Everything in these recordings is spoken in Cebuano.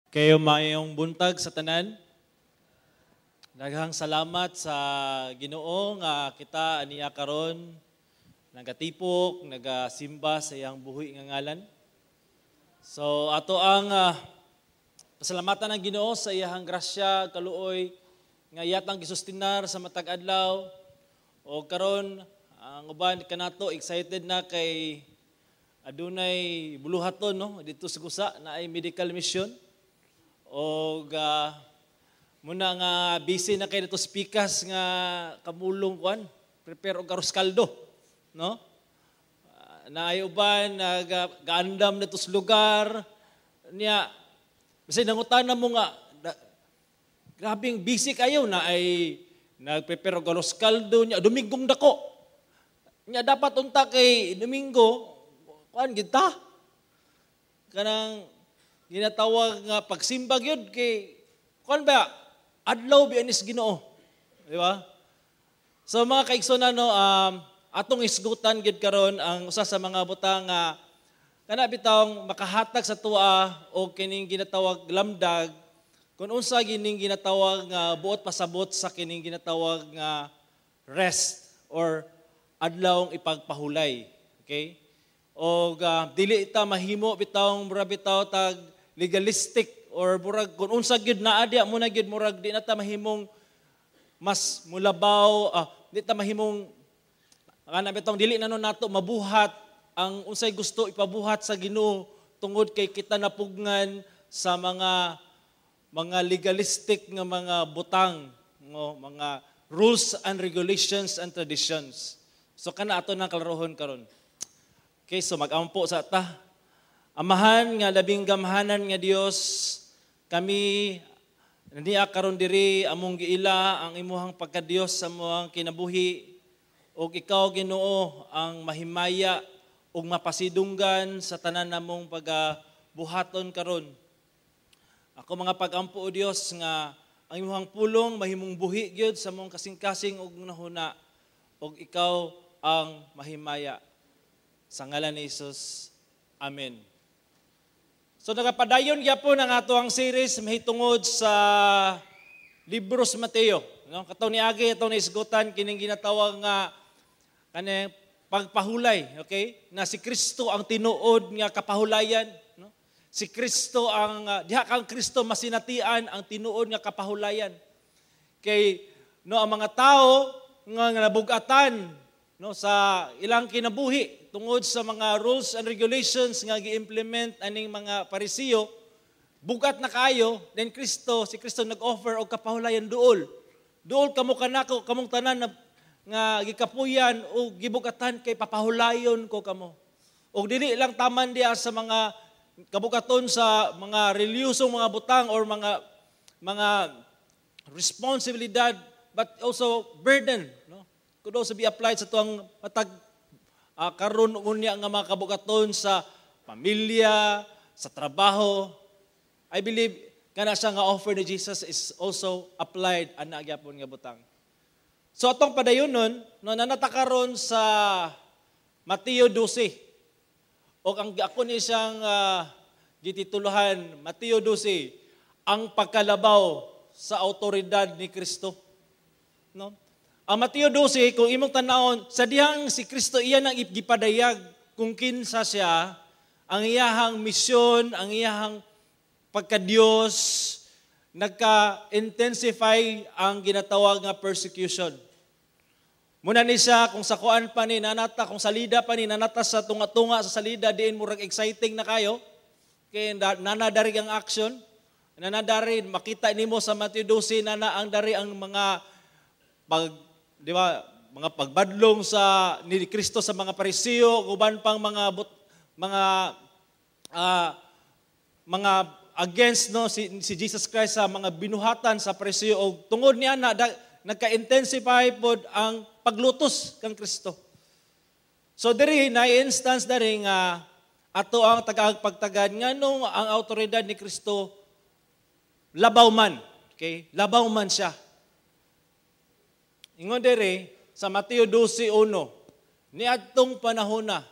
Kayo maayong buntag sa tanan. Daghang salamat sa Ginoo nga kita aniya karon nagatipok, nagasimba sa iyang buhi nga ngalan. So ato ang pasalamatan ang Ginoo sa iyang grasya, kaluoy nga iyatang gisustinar sa matag adlaw. O karon ang uban kanato excited na kay adunay buluhaton, no, dito sa Gusa na ay medical mission. O muna nga busy na kay dito speakers nga kamulong kuan prepare og arroz caldo, no? Naay uban nagaandam na sa lugar niya, bisag nangutana mo nga grabing busy kayo na ay nagprepare og arroz caldo niya Domingong dako niya. Dapat unta kay Domingo kuan gid ta kanang ginatawag nga pagsimba gyud kay kuan ba, adlaw biya nis Ginoo, di ba? So mga kaigsonan, no, atong isgutan gid karon ang usa sa mga butang nga kana bitawng makahatag sa tuwa o kining ginatawag lamdag kung unsa gining ginatawag nga buot pasabot sa kining ginatawag nga rest or adlawng ipagpahulay, okay? Og dili ta mahimo bitawng mura bitaw tag legalistic or murag kung unsa gyud naa diya mo na gyud, murag di na ta mahimong mas mulabaw, di ta mahimong kana bitawng dili na no nato mabuhat ang unsay gusto ipabuhat sa Ginoo tungod kay kita napugngan sa mga legalistic nga mga butang, no, mga rules and regulations and traditions. So kana ato nang klarohon karon. Okay, so mag-ampo sa ta. Amahan nga labing gamhanan nga Dios, kami niya karon diri among giila ang imuhang pagkadiyos sa among kinabuhi ug ikaw, Ginoo, ang mahimaya ug mapasidunggan sa tanan namong pagabuhaton karon. Ako mga pagampo, o Dios, nga ang imuhang pulong mahimong buhi gyud sa among kasing-kasing ug nahuna ug ikaw ang mahimaya. Sa ngalan ni Jesus. Amen. So nagapadayon gyapon ang ato ang series mahitungod sa libro sa Mateo. No? Katong niagi atong naisgutan kining ginatawag nga kaning pagpahulay, okay? Na si Kristo ang tinuod nga kapahulayan, no? Si Kristo ang diha kang Kristo masinatian ang tinuod nga kapahulayan. Kay no ang mga tao nga nabugatan, no, sa ilang kinabuhi tungod sa mga rules and regulations nga gi-implement aning mga Parisiyo, bugat na kayo. Then Kristo, si Kristo nag-offer og kapahulayan duol. Duol kamo kanako, kamong tanan na, nga gikapuyan o gibugatan, kay papahulayon ko kamo. Og dili lang taman diya sa mga kabugaton sa mga reliyosong mga butang or mga responsibilidad, but also burden, no, could also be applied sa tuang matag karon unya nga mga kabugaton sa pamilya, sa trabaho. I believe kana siya nga offer ni Jesus is also applied ana gyapon nga butang. So atong padayonon, no, nanata karon sa Mateo 12. O ang ako ni siyang gitituluhan, Mateo 12, ang pagkalabaw sa autoridad ni Kristo. No? Ang Mateo 12, kung imong tanawon, sa dihang si Kristo iya nang gipadayag kung kinsa siya, ang iyahang misyon, ang iyahang pagkadiyos, nagka-intensify ang ginatawag nga persecution. Muna ni siya, kung sa kuan pa ni nanata, kung salida pa ni nanata sa tunga-tunga sa salida, diin murag exciting na kayo. Kay nana dari ang action. Nana dari, makita nimo sa Mateo 12, nana ang dari ang mga pag, di ba, mga pagbadlong sa ni Kristo sa mga Parisiyo, uban pang mga against, no, si Jesus Christ sa mga binuhatan sa Parisiyo, og tungod niya na nagka-intensify pod ang paglutos kang Kristo. So diri na instance diri nga ato ang tagapagtagad nganong ang autoridad ni Kristo labaw man. Okay? Labaw man siya. Ingon diri sa Mateo 12:1, niadtong panahona.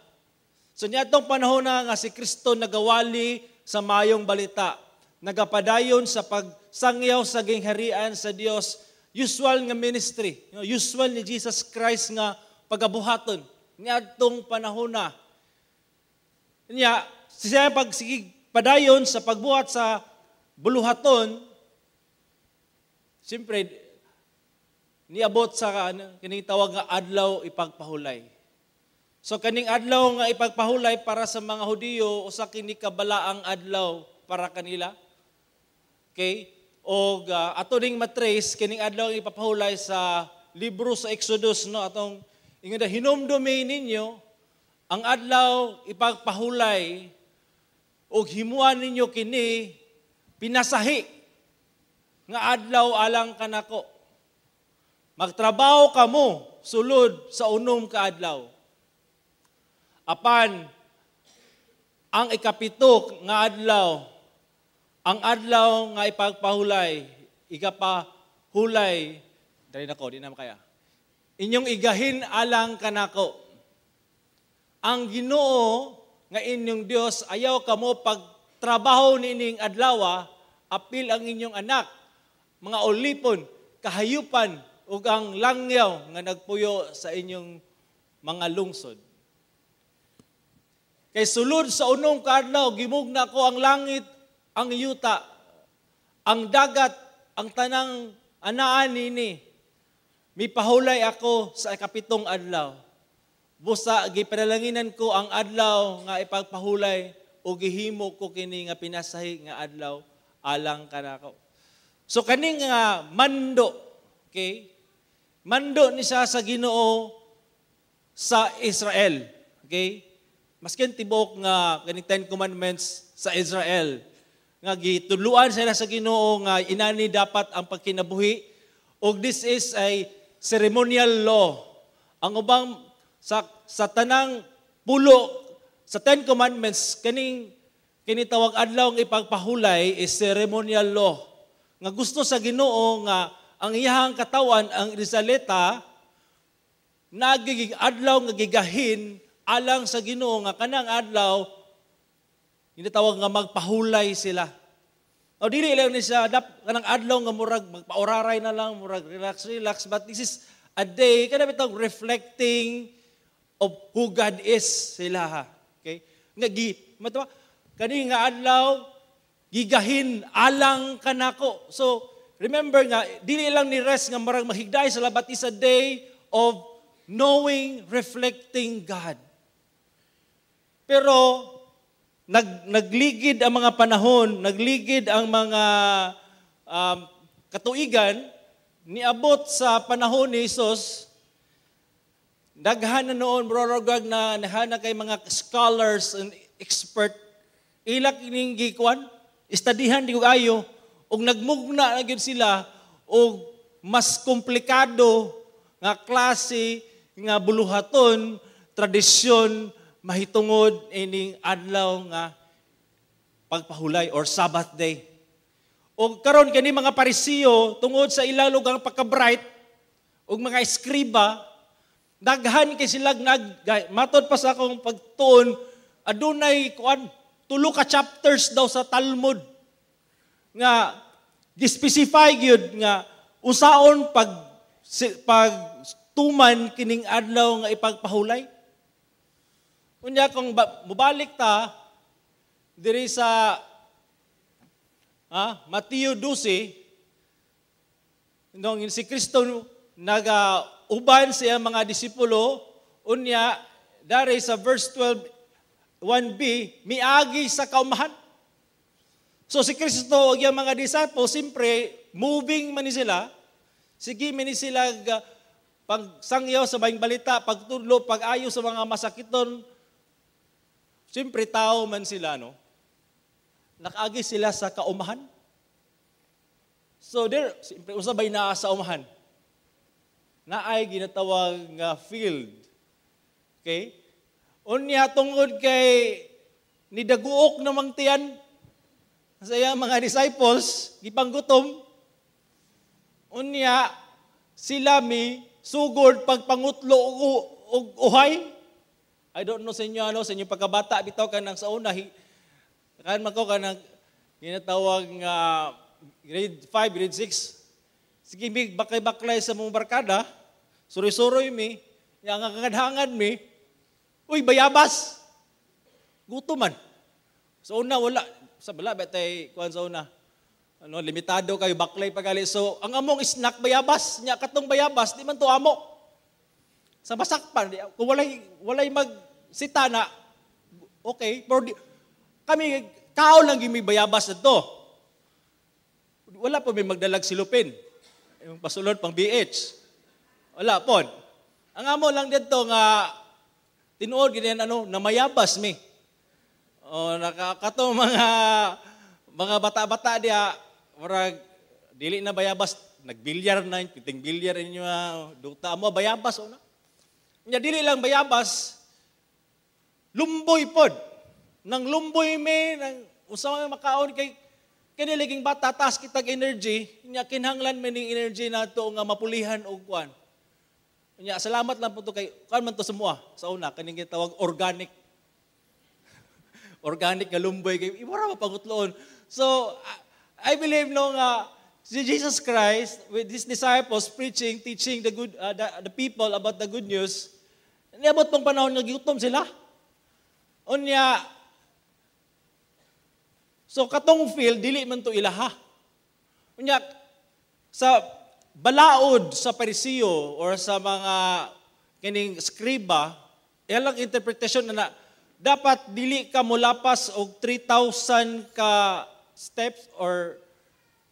So niadtong panahona nga si Kristo nagawali sa mayong balita. Nagapadayon sa pagsangyaw sa gingharian sa Dios, usual nga ministry, usual ni Jesus Christ nga pagabuhaton niadtong panahon na. Nya siya pag sige padayon sa pagbuhat sa buluhaton, siyempre niabot sa ano, kining tawag nga adlaw ipagpahulay. So kaning adlaw nga ipagpahulay, para sa mga Hudiyo, usa kini ka balaang adlaw para kanila. Okay? Og ato ning matrace kining adlaw nga ipapahulay sa libro sa Exodus, no, atong ingon, "Hinumdumi ninyo ang adlaw ipagpahulay ug himuan ninyo kini pinasahi nga adlaw alang kanako. Magtrabaho kamo sulod sa 6 ka adlaw. Apan ang 7 nga adlaw, ang adlaw nga ipagpahulay, igapahulay," dali nako, di na makaya, "inyong igahin alang kanako. Ang Ginoo nga inyong Dios ayaw kamo pagtrabaho niining adlaw, apil ang inyong anak, mga ulipon, kahayupan ug ang langyaw nga nagpuyo sa inyong mga lungsod. Kay sulod sa 6 ka adlaw gimugna ko ang langit, ang yuta, ang dagat, ang tanang anaan nini. Mipahulay ako sa 7 adlaw. Busa gipanalanginan ko ang adlaw nga ipagpahulay o gihimo ko kini nga pinasahi nga adlaw alang kanako." So kaning nga mando, okay? Mando ni siya sa Ginoo sa Israel, okay? Maskin tibok nga kaning Ten Commandments sa Israel nga gitudloan sila sa Ginoo nga inani dapat ang pagkinabuhi, og this is a ceremonial law. Ang ubang sa tanang pulo sa Ten Commandments, kaning kini tawag adlaw nga ipagpahulay is ceremonial law nga gusto sa Ginoo nga ang iyahang katawan, ang Israelita, nagiging adlaw nga gigahin alang sa Ginoo, nga kanang adlaw ginatawag nga magpahulay sila. O dili lang ni siya kanang adlaw nga murag magpauraray na lang, murag relax relax, but this is a day kana bitong reflecting of who God is sila ha. Okay? Nga gi matawa kani nga adlaw gigahin alang kanako. So remember nga dili lang ni rest nga murag mahigday sila, but is a day of knowing, reflecting God. Pero nagligid ang mga panahon, nagligid ang mga katuigan, niabot sa panahon ni Jesus, daghan na noon, brorogag na nahana kay mga scholars and expert, ila kining gikuan, istadihan di ko ayo, ug nagmugna na gyud sila og mas komplikado nga klase nga buluhaton, tradisyon mahitungod ining adlaw nga pagpahulay or Sabbath day. O karon kani mga Parisiyo, tungod sa ilang lugang pagka-bright ug mga eskriba, daghan kay sila nag matod pa sa akong pagtuon, adunay kuan 3 ka chapters daw sa Talmud nga gi-specify gyud nga usaon pag tuman kining adlaw nga ipagpahulay. Unya kung mubalik ta diri sa Mateo 12, nung si Kristo naga-uban sa iyang mga disipulo, unya dari sa verse 12 1b, miagi sa kaumahan. So si Kristo ug iyang mga disciples, siyempre moving man ni sila, sige man ni sila pagsangyaw sa maayong balita, pagtudlo, pag-ayo sa mga masakiton. Siyempre tao man sila, no? Nakaagi sila sa kaumahan. So there, siyempre usabay naa sa umahan. Naay ginatawag nga field. Okay? Unya tungod kay nidaguok namang tiyan sa iyang mga disciples, gipanggutom. Unya sila mi sugod pagpangutlo og uhay. I don't know sa inyo, ano, sa inyong pagkabata, bitaw ka nang sa una, kan man ko, kanang, Ginatawag nga grade 5, grade 6. Sige mi baklay-baklay sa mong barkada, suroy-suroy mi, nya hangad mi, uy, bayabas. Gutom man. Sa una wala, sa bala ba tay kuan sa una. Ano, limitado kayo, baklay pagali. So, ang among snack bayabas, nya katong bayabas di man to amo. Sa masakpan, kung walay magsita na okay, pero di, kami kaon lang gimi bayabas adto. Wala po may magdalag silupin. Yung pasulod pang BH. Wala po. Ang amo lang dito nga tinuod gini ano namayabas mi. O nakakato mga bata-bata diya murag dili na bayabas, nagbilyar na, piting bilyar inyo duta mo bayabas una. Nya dili lang bayabas, lumboy pod. Nang lumboy mi nang usa may makaon kay kini laging bata taas kitag energy, nya kinahanglan man ning energy nato nga mapulihan og kuan. Nya salamat lang po to kay kuan man to semua sa una kaning gitawag organic. Organic nga lumboy kay wala pa pangutloon. So I believe no nga si Jesus Christ with his disciples preaching, teaching the good the people about the good news. Niabot pong panahon nga gigutom sila. Unya so katong field dili man to ilaha. Unya sa balaod sa Pariseo or sa mga kining skriba, ilang interpretation na dapat dili ka molapas og 3,000 ka steps or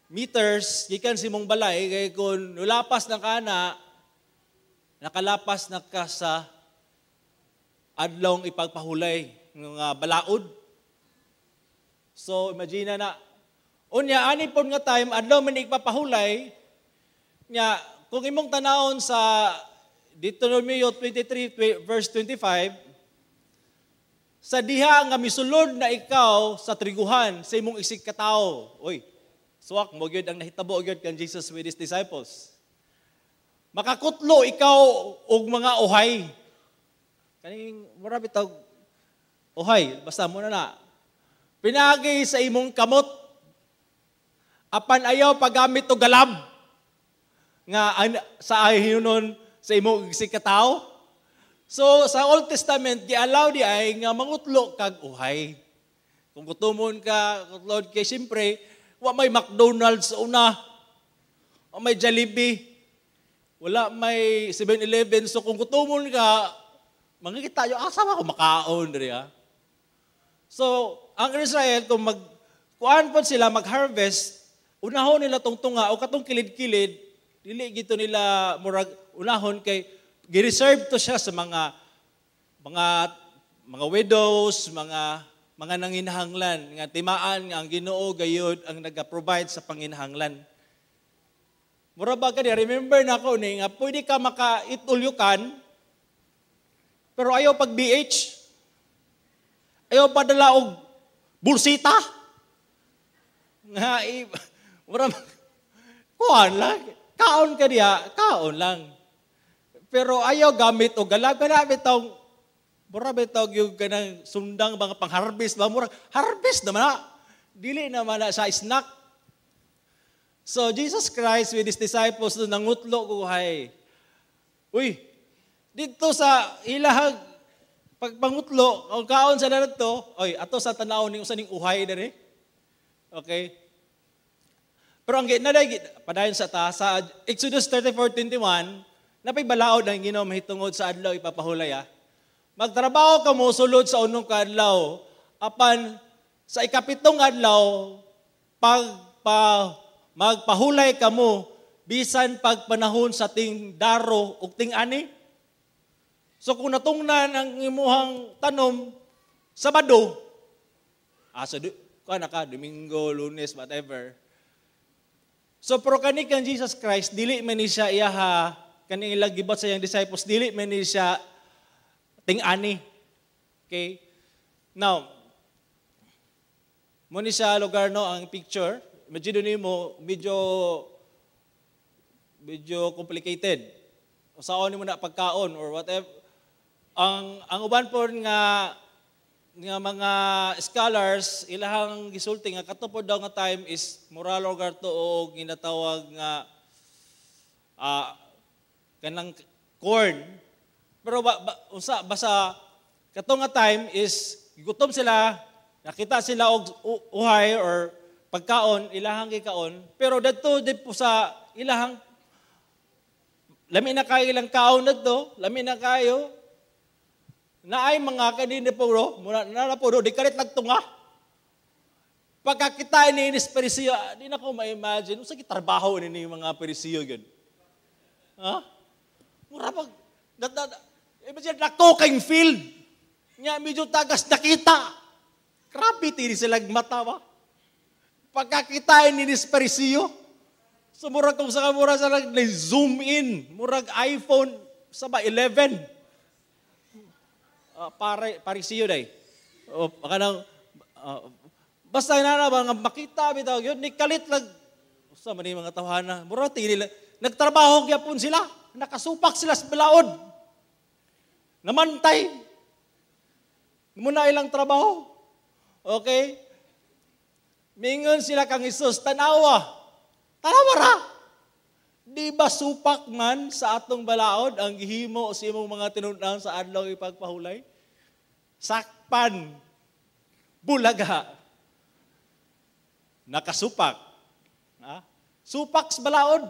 meters gikan sa imong balay kay kung nulapas na ka na, nakalapas na ka sa adlawng ipagpahulay nga balaod. So imagine na unya ani pod nga time adlaw man ipapahulay nya kung imong tanawon sa Deuteronomio 23 verse 25, sa diha nga misulod na ikaw sa triguhan sa imong isig katawo. Uy, suwak mo gyud ang nahitabo gyud kan Jesus with his disciples. Makakutlo ikaw og mga uhay. Kaning mura bitaw uhay, basta mo na na. Pinagi sa imong kamot. Apan ayaw paggamit og galab nga sa ahinon sa imong isig katawo. So sa Old Testament gi-allow di ay nga mangutlo kag uhay. Kung gutomon ka, kutlod kay siyempre wa may McDonald's sa una, wa may Jollibee, wala may 7-Eleven. So kung gutomon ka, mangikita yo asa ko makaon diri ha. So ang Israel kung mag kuan pod sila mag-harvest, unahon nila tong tunga o katong kilid-kilid, dili gito nila murag unahon kay gi-reserve to siya sa mga widows, mga nanginahanglan nga timaan nga ang Ginoo gayud ang naga-provide sa panginahanglan. Mura ba kani remember na ko ni nga pwede ka maka-itulyukan pero ayaw pag BH. Ayaw padala og bulsita. Nga mura kuan lang, kaon ka diha, kaon lang. Pero ayaw gamit og galag kana bitaw mura bitaw yung kanang sundang mga pang-harvest ba mura harvest naman na. Dili naman na sa snack. So Jesus Christ with his disciples do nangutlo ko hay. Uy, dito sa ilahag pagpangutlo, ang kaon sa nato, oy, ato sa tan-awon ning usa ning uhay diri. Okay? Pero ang ginaday padayon sa ta sa Exodus 34:21, napay balaod ang Ginoo mahitungod sa adlaw ipapahulay ah. Magtrabaho ka mo sulod sa unong kaadlaw, apan sa ikapitong adlaw magpahulay kamo bisan pagpanahon sa ting-daro ug ting-ani. So kung natungnan ang imuhang tanom Sabado, so kuan na ka Domingo, Lunes, whatever. So pero kani kang Jesus Christ dili man ni siya iyaha kaning ilang gibat sa iyang disciples, dili man ni siya ting-ani. Okay? Now, mo ni siya lugar no ang picture. Imagine nimo medyo complicated. Usaon nimo na pagkaon or whatever. Ang uban po nga nga mga scholars, ilahang gisulti nga kato pod daw nga time is moral lugar to og ginatawag nga kanang corn. Pero ba, unsa basta kato nga time is gutom sila, nakita sila og uhay or pagkaon, ilahang gikaon, pero dadto di po sa ilahang lami na kayo ilang kaon dadto, lami na kayo. Naay mga kanina po ro, muna na po ro, di kalit nagtunga. Pagkakita ni inis Parisiyo, di na ko ma-imagine, unsa trabaho ni mga Parisiyo gyud? Ha? Mura pag, imagine, nako kayong field. Nya medyo tagas nakita. Grabe, tiri sila mata ba? Pagkakita ni inis Parisiyo, so murag kung sa mura sa zoom in, murag iPhone sa ba 11. Pare Parisiyo day. O kanang basta na ba nga makita bitaw yun ni kalit lag usa man ni mga tawhana. Mura tili nagtrabaho gyapon sila, nakasupak sila sa balaod. Namantay. Muna ilang trabaho. Okay? Mingon sila kang Hesus, tanawa. Tanawa ra. Di ba supak man sa atong balaod ang gihimo sa imong mga tinun-an sa adlaw ipagpahulay? Sakpan. Bulaga. Nakasupak. Ha? Supak sa balaod.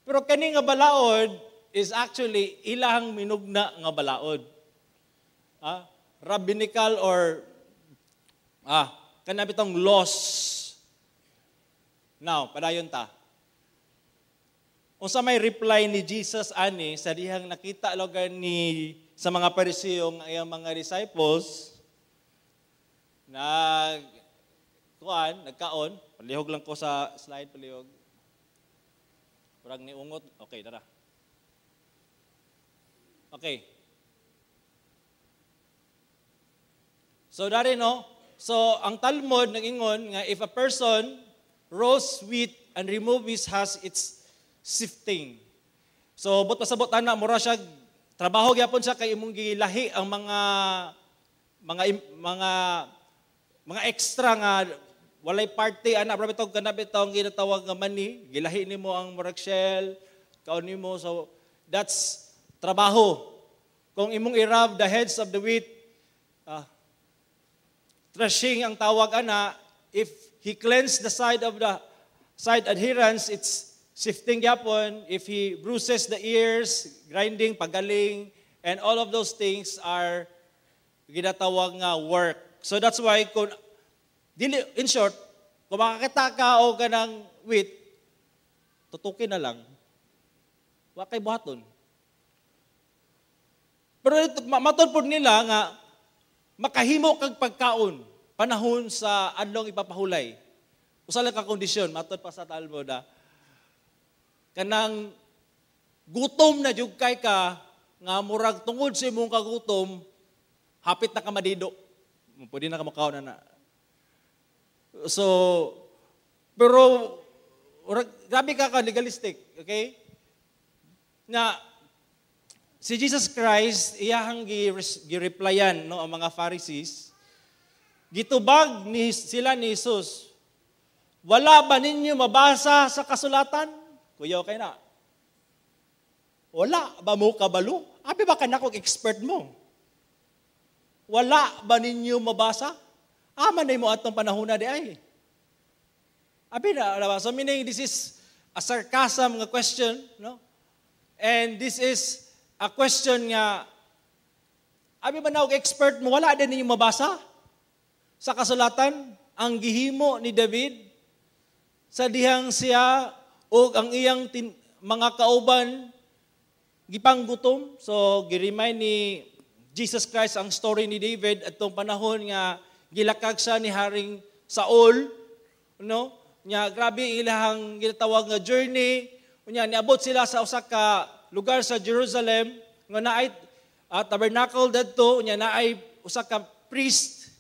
Pero kani nga balaod is actually ilang minugna nga balaod. Ha? Rabbinical or kana bitong laws. Now, padayon ta. Unsa may reply ni Jesus ani sa dihang nakita lugar ni sa mga Pariseo nga iyang mga disciples nag kuan nagkaon? Palihog lang ko sa slide, palihog. Murag ni ungot. Okay, tara. Okay. So dari no. So ang Talmud nagingon nga if a person roasts wheat and remove his husk, it's sifting. So but pasabot ana, mura siya trabaho gyapon siya kay imong gilahi ang mga extra nga walay party ana, bra bitog kana bitaw ang ginatawag nga mani, gilahi nimo ang murag shell, kaon nimo. So that's trabaho. Kung imong i-rub the heads of the wheat, threshing ang tawag ana. If he cleanse the side of the side adherence, it's sifting gyapon. If he bruises the ears, grinding, pagaling, and all of those things are ginatawag nga work. So that's why kung dili, in short, kung makakita ka o kanang wheat, tutukin na lang. Wa kay buhaton. Pero matud pod nila nga makahimo kag pagkaon panahon sa adlong ipapahulay. Usa lang ka kondisyon, matud pa sa Talmud, kanang gutom na jud kay ka nga murag tungod sa imong kagutom hapit na ka madido. Pwede na ka makaon na. So pero grabe ka legalistic, okay? Na si Jesus Christ iyahang gi-replyan no ang mga Pharisees. Gitubag ni sila ni Jesus. Wala ba ninyo mabasa sa kasulatan? Kuya, okay na. Wala ba mo kabalo? Abi ba ka na kung expert mo? Wala ba ninyo mabasa? Ama na mo atong panahon na di ay. Abi na, ba? So meaning this is a sarcasm nga question, no? And this is a question nga, abi ba na og expert mo, wala din ninyo mabasa? Sa kasulatan, ang gihimo ni David, sa dihang siya o ang iyang mga kauban gipanggutom. So gi-remind ni Jesus Christ ang story ni David atong panahon nga gilakag siya ni Haring Saul, no? Nya grabe ilahang ginatawag nga journey. Unya niabot sila sa usa ka lugar sa Jerusalem nga naay tabernacle dadto, unya naay usa ka priest.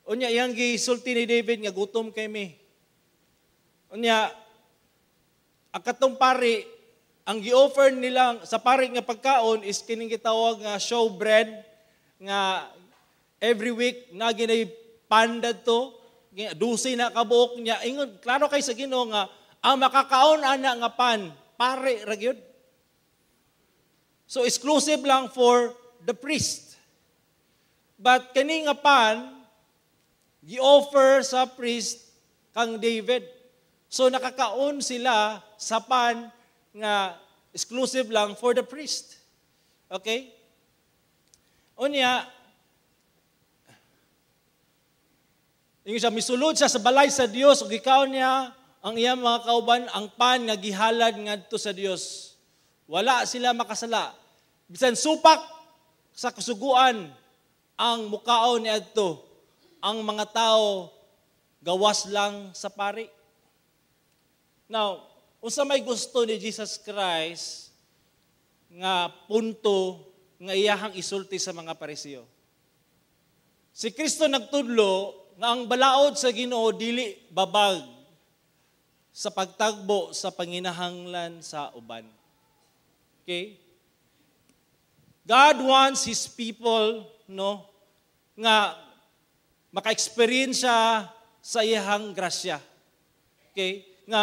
Unya iyang gisulti ni David nga gutom kay mi. Unya ang katong pari, ang gi-offer nila sa pari nga pagkaon is kining gitawag nga show bread nga Every week na ginay pan dadto, 12 na kabuok niya. Ingon klaro kay sa Ginoo nga ang makakaon ana nga pan, pare ra gyud. So exclusive lang for the priest. But kani nga pan gi-offer sa priest kang David. So nakakaon sila sa pan nga exclusive lang for the priest. Okay? Unya, ingon siya, misulod siya sa balay sa Dios ug gikaon niya ang iyang mga kauban ang pan nga gihalad ngadto sa Dios. Wala sila makasala. Bisan supak sa kasuguan ang mukaon niadto, ang mga tao gawas lang sa pari. Now, unsa may gusto ni Jesus Christ nga punto nga iyahang isulti sa mga Pariseo? Si Kristo nagtudlo nga ang balaod sa Ginoo dili babag sa pagtagbo sa panginahanglan sa uban. Okay? God wants His people, no, nga maka-experience siya sa iyahang grasya. Okay? Nga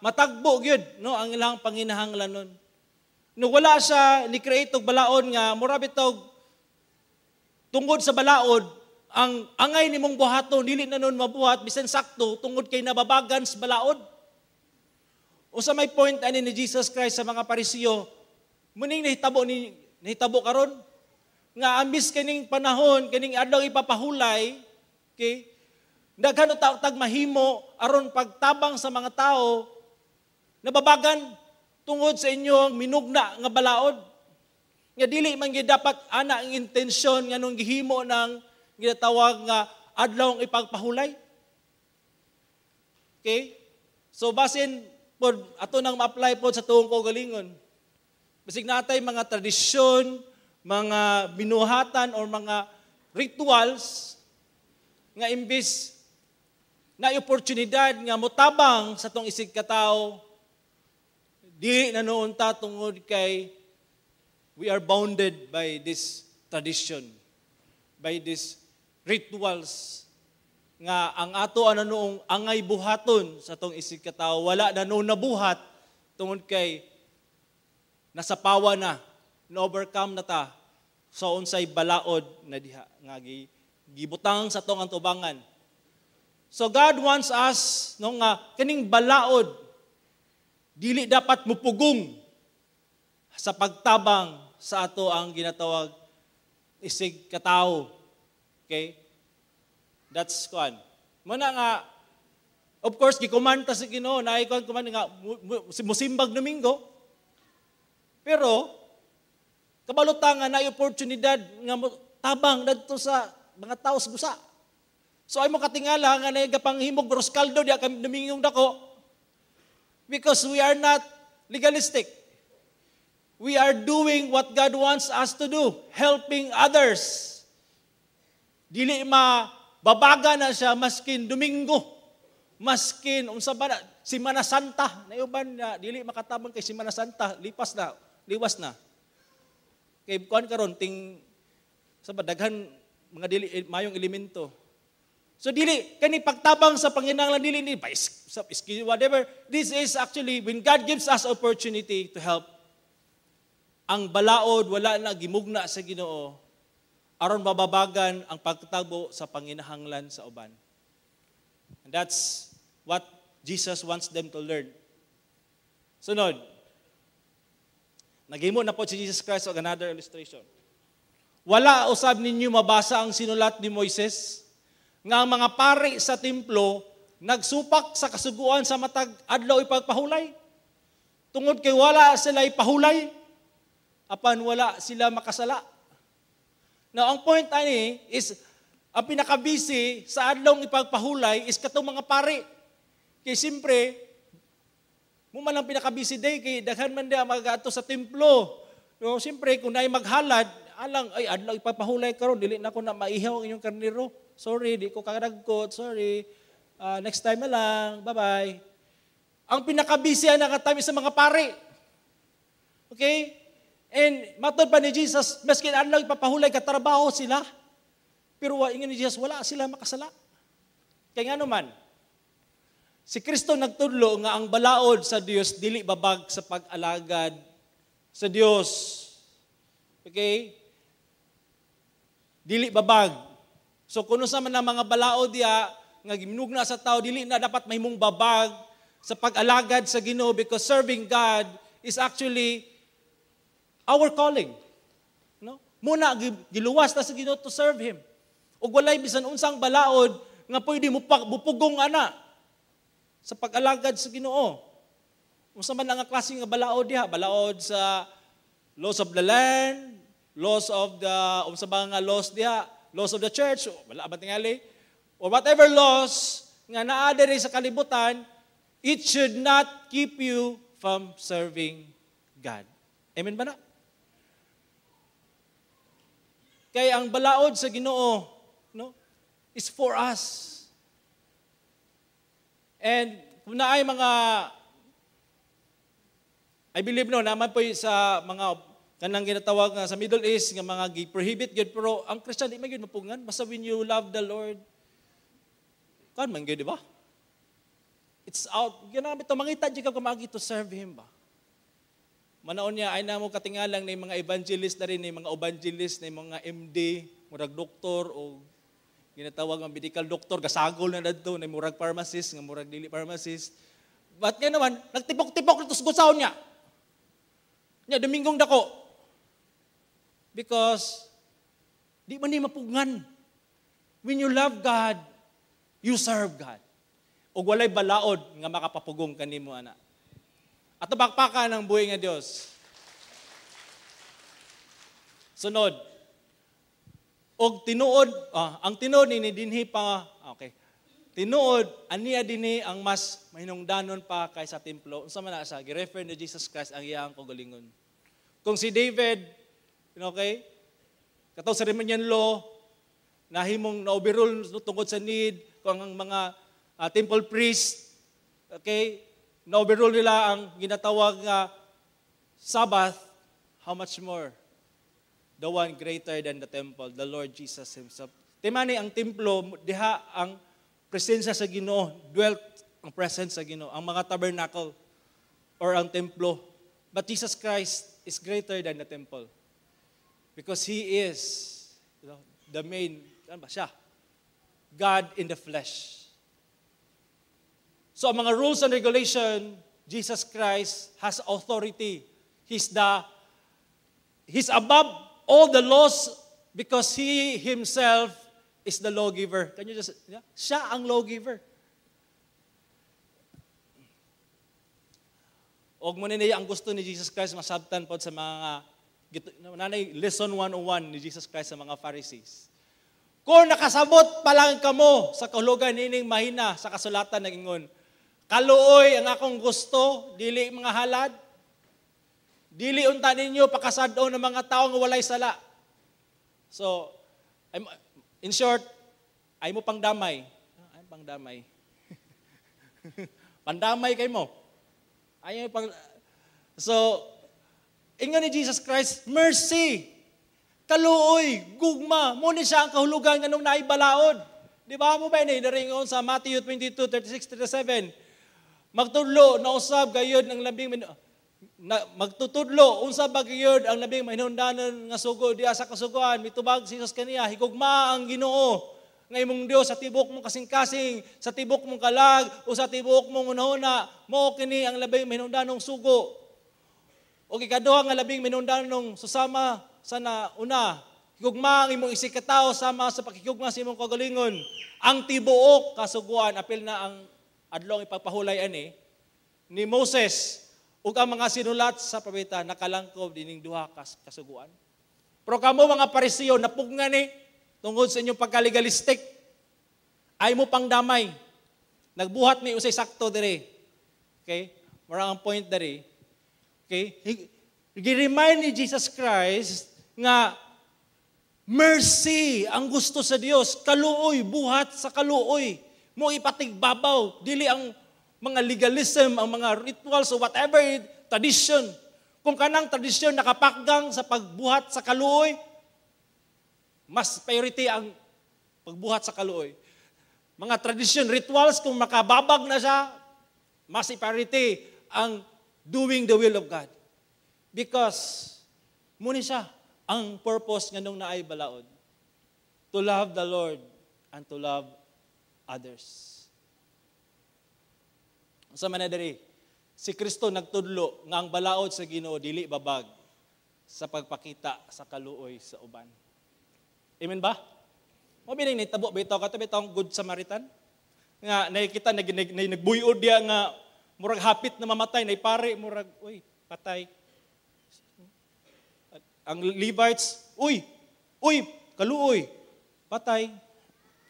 matagbo gyud, no, ang ilang panginahanglanon. No, wala siya ni create og balaod nga mura bitaw tungod sa balaod ang angay nimong buhaton dili na nun mabuhat bisan sakto tungod kay nababagan sa balaod. Usa may point ani ni Jesus Christ sa mga Pariseo, muning nahitabo karon nga ambis kining panahon kining adlaw ipapahulay, okay? Daghan og tag mahimo aron pagtabang sa mga tao nababagan tungod sa inyong minugna nga balaod. Nga dili man gyud dapat ana ang intensyon nga nung gihimo ng ginatawag nga adlaw ipagpahulay. Okay? So basin pod ato nang ma-apply pod sa tuong kaugalingon. Basig natay mga tradisyon, mga binuhatan or mga rituals nga imbis na oportunidad nga motabang sa tong isig katao, di na noon ta tungod kay we are bounded by this tradition, by this rituals nga ang ato ano noong angay buhaton sa tong isig katao wala na noon nabuhat tungod kay nasa pawa na, na-overcome na ta sa unsay balaod na diha nga gibutang sa tong antubangan. So God wants us, no, nga kining balaod dili dapat mupugong sa pagtabang sa ato ang ginatawag isig katao. Okay? That's kuan. Muna nga of course gikomanda sa Ginoo na ikaw kuman nga musimbag Domingo. Pero kabalo ta nga naay oportunidad nga tabang dadto sa mga tao sa busa. So ay mo katingala nga naay gapanghimog arroz caldo diya kami Domingong dako. Because we are not legalistic. We are doing what God wants us to do, helping others. Dili mababaga na siya maskin Domingo, maskin unsa ba na, Semana Santa. Nayuban na dili makatabang kay Semana Santa, lipas na, liwas na. Kay kuan karon ting sa ba daghan mga dili mayong elemento. So dili kani pagtabang sa panginahanglan dili ni by sa whatever. This is actually when God gives us opportunity to help. Ang balaod wala na gimugna sa Ginoo aron mababagan ang pagtagbo sa panginahanglan sa uban. And that's what Jesus wants them to learn. Sunod. Naghimo na po si Jesus Christ og another illustration. Wala usab ninyo mabasa ang sinulat ni Moises nga ang mga pari sa templo nagsupak sa kasuguan sa matag adlaw ipagpahulay. Tungod kay wala sila ipahulay, apan wala sila makasala. Now, ang point ani is, ang pinakabisi sa adlong ipagpahulay is katong mga pari. Kay siyempre, mo man ang pinakabisi day, kay daghan man diya mag-ato sa templo. No, siyempre, kung naay maghalad, alang, ay, adlaw ipagpahulay karon, dili na ko na maihaw ang inyong karnero. Sorry, di ko kadagkot, sorry. Next time na lang, bye-bye. Ang pinakabisi ang nakatami sa mga pari. Okay? And matod pa ni Jesus, maskin adlaw ipapahulay, katrabaho sila. Pero ingon ni Jesus, wala sila makasala. Kay nga naman, si Kristo nagtudlo nga ang balaod sa Dios dili babag sa pag-alagad sa Dios. Okay? Dili babag. So kuno sa man ang mga balaod diya nga giminugna sa tao, dili na dapat mahimong babag sa pag-alagad sa Ginoo because serving God is actually our calling. No? Muna giluwas ta sa Ginoo to serve Him. Ug walay bisan unsang balaod nga pwede mo mupugong ana sa pag-alagad sa Ginoo. Unsa man ang klase nga balaod diha? Balaod sa laws of the land, laws of the unsa ba nga laws diha? Laws of the church, wala ba tingali? Or whatever laws nga naa diri sa kalibutan, it should not keep you from serving God. Amen ba na? Kay ang balaod sa Ginoo, no, is for us. And kung naay mga, I believe no, naman po sa mga kanang ginatawag nga sa Middle East nga mga gi-prohibit gyud, pero ang Christian di man gyud mapungan basta when you love the Lord, kan man gyud, di ba? It's out ginamit to mangita jud ka kumagi to serve Him ba. Manaon niya ay namo katingalang ni mga evangelist na rin, ni mga evangelist, ni mga MD, murag doktor o ginatawag nga medical doctor, gasagol na dadto, ni murag pharmacist, nga murag dili pharmacist. But ngayon naman, nagtipok-tipok na tusgusaw niya. Nya, Dominggong dako. Because, di man ni mapugngan. When you love God, you serve God. Ug walay balaod nga makapapugong kanimo ana. At bakpakan ang buhi nga Dios. Sunod. Og tinuod, ang tinuod ni dinhi pa, okay. Tinuod, aniya dinhi ang mas mahinungdanon pa kaysa templo. Unsa man na siya? Gi-refer ni Jesus Christ ang iyang kaugalingon. Kung si David, okay, katong sa ceremonial law, nahimong na-overrule tungod sa need, kung ang mga temple priest, okay, na-overrule nila ang ginatawag nga Sabbath, how much more the one greater than the temple, the Lord Jesus Himself. Timani ang templo, diha ang presensya sa Ginoo, dwelt ang presence sa Ginoo, ang mga tabernacle or ang templo. But Jesus Christ is greater than the temple. Because He is, the main, ano ba siya? God in the flesh. So ang mga rules and regulation, Jesus Christ has authority. He's above all the laws because He Himself is the lawgiver. Can you just, yeah? Siya ang lawgiver. Og mo niya ang gusto ni Jesus Christ masabtan pod sa mga, nanay lesson 101 ni Jesus Christ sa mga Pharisees. Kung nakasabot pa lang kamo sa kahulugan nining mahina sa kasulatan nag-ingon, kaluoy ang akong gusto, dili mga halad, dili unta ninyo pakasad-on ng mga tao nga walay sala. So, in short, ay mo pangdamay. Ay pangdamay. Pandamay kay mo. Ay pang. So, ingon ni Jesus Christ, mercy, kaluoy, gugma, mo ni siya ang kahulugan nganong naibalaod. Di ba mo ba ni naringon sa Matthew 22, 36, 37? Magtudlo na usab gayud ang labing na, magtutudlo unsa ba gayud ang labing mahinungdanon nga sugo diha sa kasuguan? Mitubag si Jesus kaniya, higugma ang Ginoo nga imong Dios sa tibok mong kasing-kasing, sa tibok mong kalag o sa tibok mong hunahuna. Mao kini ang labing mahinungdanong sugo. O ikaduha nga labing mahinungdanong susama sa nauna, higugma ang imong isig katawo sama sa pakigugma sa imong kaugalingon. Ang tibuok kasuguan apil na ang adlong ipagpahulay ani ni Moses ug ang mga sinulat sa propeta nakalangkob dining duha kasuguan. Pero kamo mga Pariseo napugnan ni tungod sa inyong pagkalegalistic, ay mo pang damay. Nagbuhat ni usay sakto dire. Okay? Mura ang point dire. Okay? Gi-remind ni Jesus Christ nga mercy ang gusto sa Dios, kaluoy, buhat sa kaluoy. Mo ipatigbabaw, dili ang mga legalism, ang mga rituals o whatever tradition. Kung kanang tradisyon nakapakgang sa pagbuhat sa kaluoy, mas priority ang Pagbuhat sa kaluoy. Mga tradition, rituals, kung makababag na siya, mas priority ang doing the will of God. Because, muni siya, ang purpose nga nung naay balaod. To love the Lord and to love others. Sa man diri, si Kristo nagtudlo nga ang balaod sa Ginoo dili babag sa pagpakita sa kaluoy sa uban. Amen ba? Mo bining nitabo bitaw kato bitaw Good Samaritan nga nakikita nag, nag, nag, nagbuyod diya nga murag hapit na mamatay, nay pare, murag, "Uy, patay." Ang Levites, "Uy, uy, kaluoy, patay.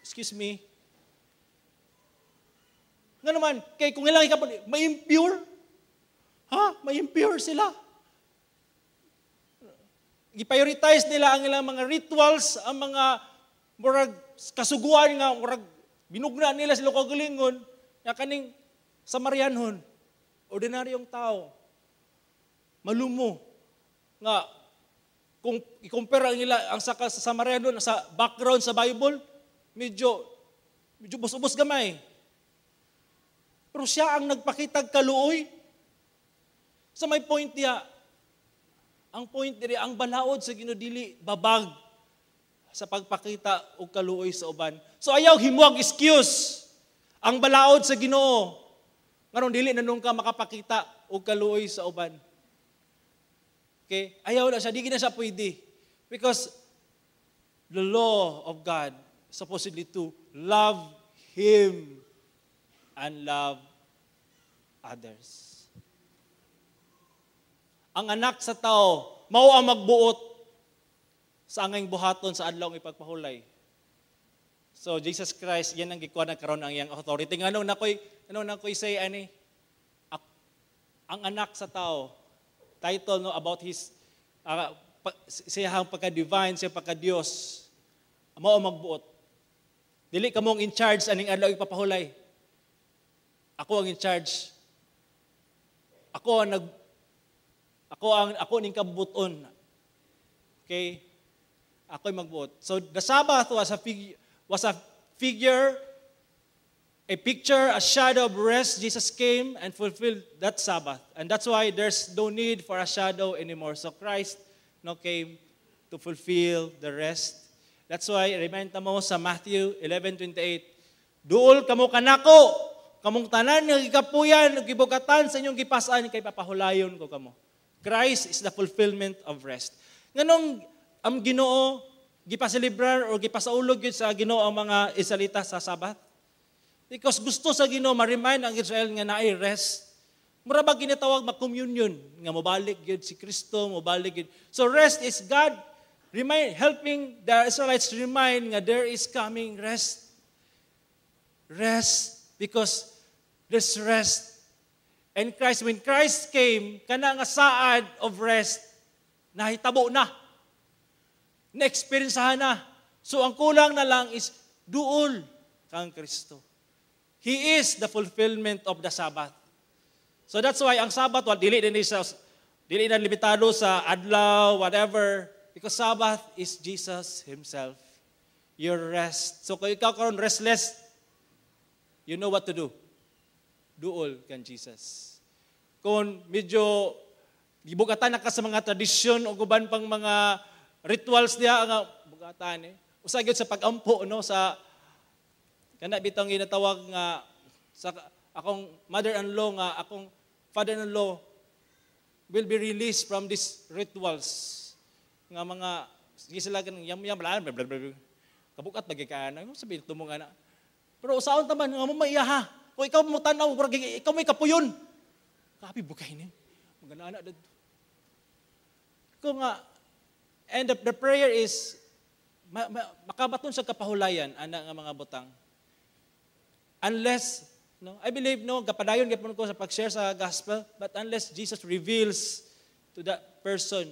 Excuse me." Nga naman, kay kung ilang ikapon, may impure. Ha? May impure sila. Gi-prioritize nila ang ilang mga rituals, ang mga murag kasuguan nga murag binugna nila sila kagalingon nga kaning Samarianhon, ordinaryong tao, malumo, nga kung i-compare ang ila ang sa Samarianon sa background sa Bible, medyo medyo ubos-ubos gamay. Pero siya ang nagpakitag kaluoy. Sa may point niya, ang point diri, ang balaod sa Ginoo dili babag sa pagpakita og kaluoy sa uban. So ayaw himuag excuse ang balaod sa Ginoo nganong dili na nung ka makapakita og kaluoy sa uban. Okay? Ayaw na siya, di na siya pwede. Because the law of God supposedly to love Him and love others. Ang Anak sa Tao, mao ang magbuot sa angayng buhaton sa adlaw ng ipagpahulay. So Jesus Christ, yan ang gikuha na karon ang iyang authority. Ngano nakoy say ani ang Anak sa Tao, title, no, about his siyang pagka-divine, siya pagka-Dios, mao ang magbuot. Dili kamong in charge aning adlaw ipapahulay. Ako ang in charge. Ako ang ako ning kabuton. Okay? Ako'y magbuot. So the Sabbath was a figure, a picture, a shadow of rest. Jesus came and fulfilled that Sabbath. And that's why there's no need for a shadow anymore. So Christ, no, came to fulfill the rest. That's why, remind mo sa Matthew 11:28, "Duol kamo kanako, kamong tanan nga gikapuyan ug gibugatan sa inyong gipas-an, kay papahulayon ko kamo." Christ is the fulfillment of rest. Nganong ang Ginoo gipaselebrar o gipasaulog gyud sa Ginoo ang mga Israelita sa Sabbath? Because gusto sa Ginoo ma-remind ang Israel nga naay rest. Mura ba ginatawag ma-communion nga mobalik gyud si Kristo, mobalik gyud. So rest is God remind helping the Israelites to remind nga there is coming rest. Rest because there's rest. And Christ, when Christ came, kana nga saad of rest, nahitabo na. Na-experience na. So ang kulang na lang is duol kang Kristo. He is the fulfillment of the Sabbath. So that's why ang Sabbath, well, dili din sa dili na limitado sa adlaw, whatever, because Sabbath is Jesus himself. Your rest. So kung ikaw karon restless, you know what to do. Duol kan Jesus. Kung medyo gibugatan na ka sa mga tradisyon o uban pang mga rituals diha nga bugatan eh. Usa gyud sa pag-ampo, no, sa kana bitong ginatawag nga sa akong mother-in-law nga akong father-in-law will be released from these rituals nga mga sige sila kanang yam yam bla bla bla bla. Kabukat lagi ka na sabi mo nga na, pero usaon ta man nga mo maiyaha kung ikaw mo tan-aw, murag ikaw may kapuyon kapi bukay ni magana na didto ko nga. And the prayer is makabaton sa kapahulayan ana nga mga butang unless, no, I believe, no, gapadayon gyapon ko sa pag-share sa gospel, but unless Jesus reveals to that person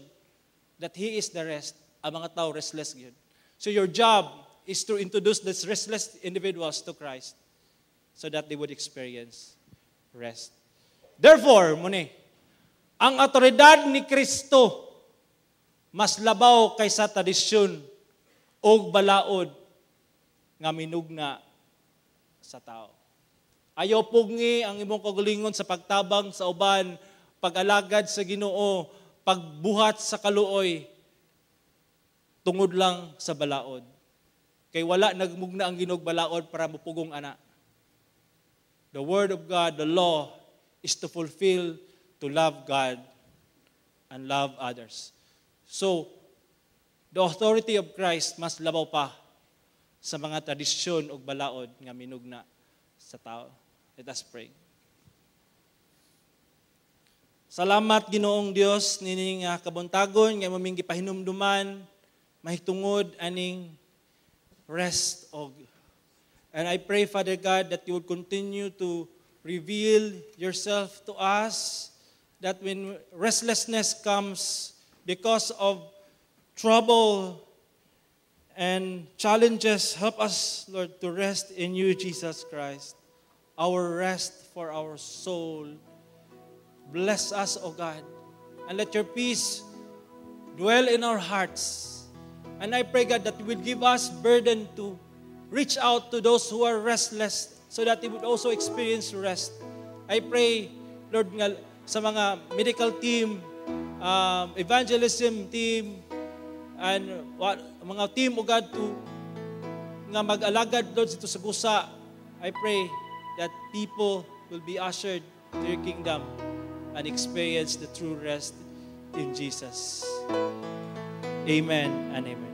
that He is the rest, ang mga tao restless gyud. So your job is to introduce these restless individuals to Christ so that they would experience rest. Therefore, muni, ang otoridad ni Kristo mas labaw kaysa tradisyon o balaod nga minugna sa tao. Ayaw pugngi ang imong kaugalingon sa pagtabang sa uban, pag-alagad sa Ginoo, pagbuhat sa kaluoy, tungod lang sa balaod. Kay wala nagmugna ang Ginoo balaod para mupugong ana. The word of God, the law, is to fulfill, to love God and love others. So, the authority of Christ mas labaw pa sa mga tradisyon ug balaod nga minugna sa tao. Let us pray. Salamat, Ginoong Dios, nining kabuntagon nga imo gipahinumduman mahitungod aning rest og. And I pray, Father God, that you would continue to reveal yourself to us, that when restlessness comes because of trouble and challenges, help us, Lord, to rest in you, Jesus Christ, our rest for our soul. Bless us, O God, and let your peace dwell in our hearts. And I pray, God, that you will give us burden to reach out to those who are restless so that they would also experience rest. I pray, Lord, nga sa mga medical team, evangelism team, and what, mga team, O God, to nga mag-alagad, Lord, dito sa Gusa, I pray that people will be ushered to your kingdom and experience the true rest in Jesus. Amen and amen.